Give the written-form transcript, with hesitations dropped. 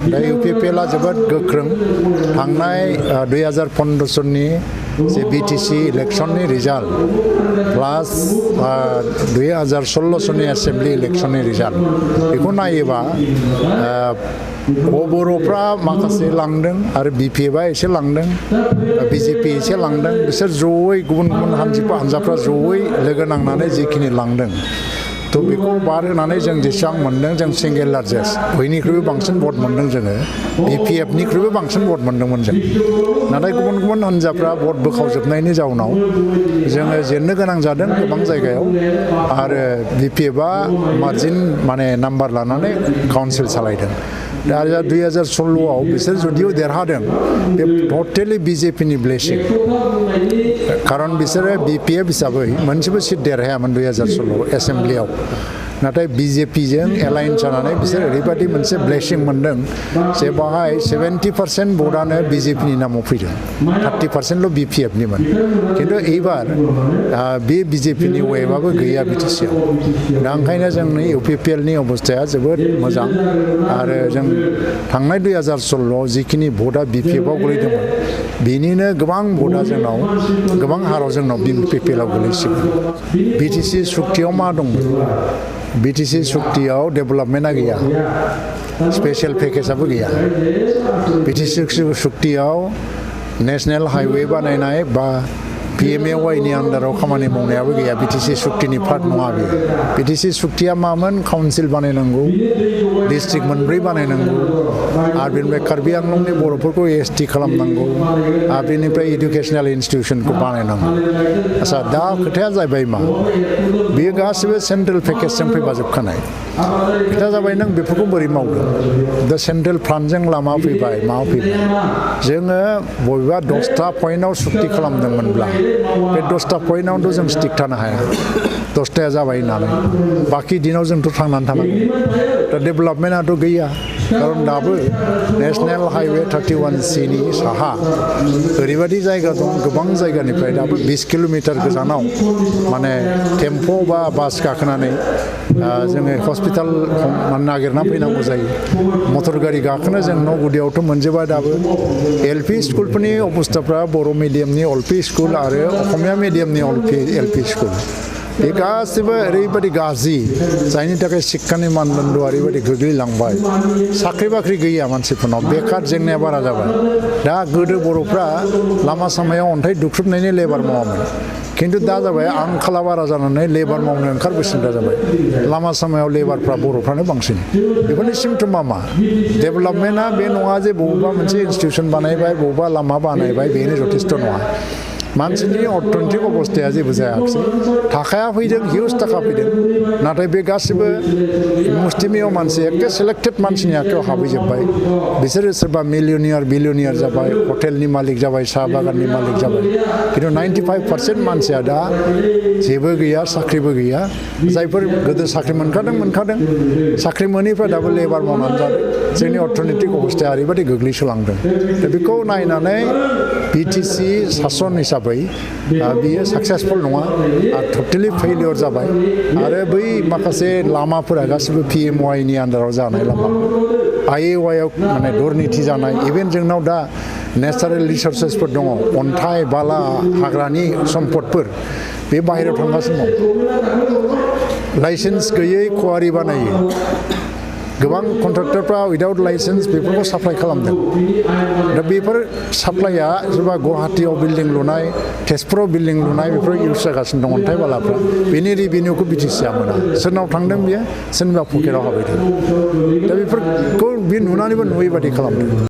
दा इउपिपिएलआ जोबोद गोख्रों थांनाय 2015 सननि जे बिटिसि इलेक्शननि रिजाल्ट प्लास 2016 सननि एसेम्बलि इलेक्शननि रिजाल्ट बेखौ नायोबा बर'फ्रा माखासे लांदों आरो बिपिएफआ एसे लांदों बिजेपि एसे लांदों बिसोर जयै गुबुन गुबुन हानजाफ्रा जयै लोगो नांनानै जिखिनि लांदों तो बेखौ बार होनानै जों जेसेबां मोनदों जों सिंगेल लार्जेस्ट बयनिख्रुइबो बांसिन भट मोनदों जोङो बिपिएफनिख्रुइबो बांसिन भट मोनदोंमोन जों नाथाय गुबुन गुबुन हानजाफ्रा भट बोखावजोबनायनि जाउनाव जोङो जेननो गोनां जादों गोबां जायगायाव आरो बिपिएफआ मार्जिन माने नाम्बार लानानै काउन्सिल सालायदों दा 2016आव बिसोर जुदिও देरहादों बे टटेलि बिजेपिनि ब्लेसिं खारन बिसोरो बिपिएफ हिसाबै मोनसेबो सिट देरहायामोन 2016 एसेम्बलियाव नाथाय बिजेपिजों एलाइन जानानै बिसोर ओरैबायदि मोनसे ब्लेसिं मोनदों जे बाहाय 70% भटआनो बिजेपिनि नामाव फैदों 30%ल' बिपिएफनिमोन खिन्थु एबार बे बिजेपिनि वेभआबो गैया बिटिसिआव दा ओंखायनो जोंनि इउपिपिएलनि अबस्थाया जोबोद मोजां आरो जों थांनाय 2016आव जिखिनि भटआ बिपिएफआव गोलैदोंमोन बेनिनो गोबां भटआ जोंनाव गोबां हाराव जोंनाव बिपिएलआव गोलैसिगोन बिटिसि सुक्तियाव मा दंमोन बिटिसि सुक्तियाव डेभेलपमेन्टआ गैया स्पेशल पेकेजआबो गैया बिटिसि सुक्तियाव नेशनेल हाइवे बानायनाय बा पिएमएवाइनि आन्दाराव खामानि मावनायाबो गैया बिटिसि सुक्तिनि पार्ट नङा बेयो बिटिसि सुक्तिया मामोन काउन्सिल बानायनांगौ डिस्ट्रिक्ट मोनब्रै बानायनांगौ आरो बेनिफ्राय कार्बि आंलंनि बर'फोरखौ एसटि खालामनांगौ आरो बेनिफ्राय इडुकेसनेल इन्स्टिटिउसनखौ बानायनांगौ आच्चा दा खोथाया जाहैबाय मा बेयो गासिबो सेन्ट्रेल पेकेजजों फैफाजोबखानाय खोथाया जाबाय नों बेफोरखौ बोरै मावदों दा सेन्ट्रेल फान्डजों लामा फैबाय माबा फैबाय जोङो बबेबा 10टा पइन्टआव सुक्ति खालामदोंमोनब्ला बे 10टा पइन्टआवथ' जों स्टिक थानो हाया 10टाया जाबाय होननानै बाखि दिनाव जोंथ' थांनानै थानांगौ दा डेभेलपमेन्टआथ' गैया खारन दाबो नेशनेल हाइवे 31Cनि साहा ओरैबायदि जायगा दं गोबां जायगानिफ्राय दाबो 20 किल'मिटार गोजानाव माने टेम्प' बा बास गाखोनानै जोङो हस्पिटाल नागिरना फैनांगौ जायो मटर गारि गाखोनो जों न' गुदियावथ' मोनजोबा दाबो एलपि स्कुलफोरनि अबस्थाफ्रा बर' मिडियामनि एलपि स्कुल आरो असमिया मिडियामनि एलपि स्कुल बे गासिबो ओरैबायदि गाज्रि जायनि थाखाय शिक्षानि मानदण्डआ ओरैबायदि गोग्लैलांबाय साख्रि बाख्रि गैया मानसिफोरनाव बेकार जेंनाया बारा जाबाय दा गोदो बर'फ्रा लामा सामायाव अन्थाइ दुख्रुबनायनि लेबार मावामोन खिन्थु दा जाबाय आंखाला बारा जानानै लेबार मावनो ओंखारबोसिनग्रा जाबाय लामा सामायाव लेबारफ्रा बर'फ्रानो बांसिन बेफोरनि सिम्पटमा मा डेभेलपमेन्टआ बे नङा जे बबेबा मोनसे इन्स्टिटिउसन बानायबाय बबेबा लामा बानायबाय बेनो जथेस्थ' नङा मानसिनि अर्थनैतिक अबस्थाया जेबो जायाखिसै थाखाया फैदों हिउज थाखा फैदों नाथाय बे गासिबो मुस्टिमेय मानसि एखे सेलेक्टेड मानसिनि आखायाव हाबहैजोब्बाय बिसोरो सोरबा मिलियनियार बिलियनियार जाबाय हटेलनि मालिक जाबाय साहा बागाननि मालिक जाबाय खिन्थु 95% मानसिया दा जेबो गैया साख्रिबो गैया जायफोर गोदो साख्रि मोनखादों साख्रि मोनैफ्रा दाबो लेबार मावनानै जादों जोंनि अर्थनैतिक अबस्थाया ओरैबायदि गोग्लैसोलांदों दा बेखौ नायनानै बिटिसि सासन हिसाबै बियो साक्सेसफुल नङा आरो टटेलि फेलियर जाबाय आरो बै माखासे लामाफोरा गासिबो पिएमवाइनि आन्दाराव जानाय लामा आइएवाइआव माने दुर्निथि जानाय इभेन जोंनाव दा नेचारेल रिसर्सेसफोर दङ अन्थाइ बाला हाग्रानि सम्पदफोर बे बाहेरायाव थांगासिनो दं लाइसेन्स गैयै कुवारि बानायो गोबां कन्ट्राक्टरफ्रा उइदाउट लाइसेन्स बेफोरखौ साप्लाइ खालामदों दा बेफोर साप्लाइआ सोरबा गुवाहाटियाव बिल्डिं लुनाय तेजपुराव बिल्डिं लुनाय बेफोर इउज जागासिनो दं अन्थाइ बालाफ्रा बेनि रेभिनिउखौ बिटिसिआ मोना सोरनाव थांदों बियो सोरनिबा पकेटाव हाबहैदों दा बेफोरखौ बे नुनानैबो नुयै बादि खालामदों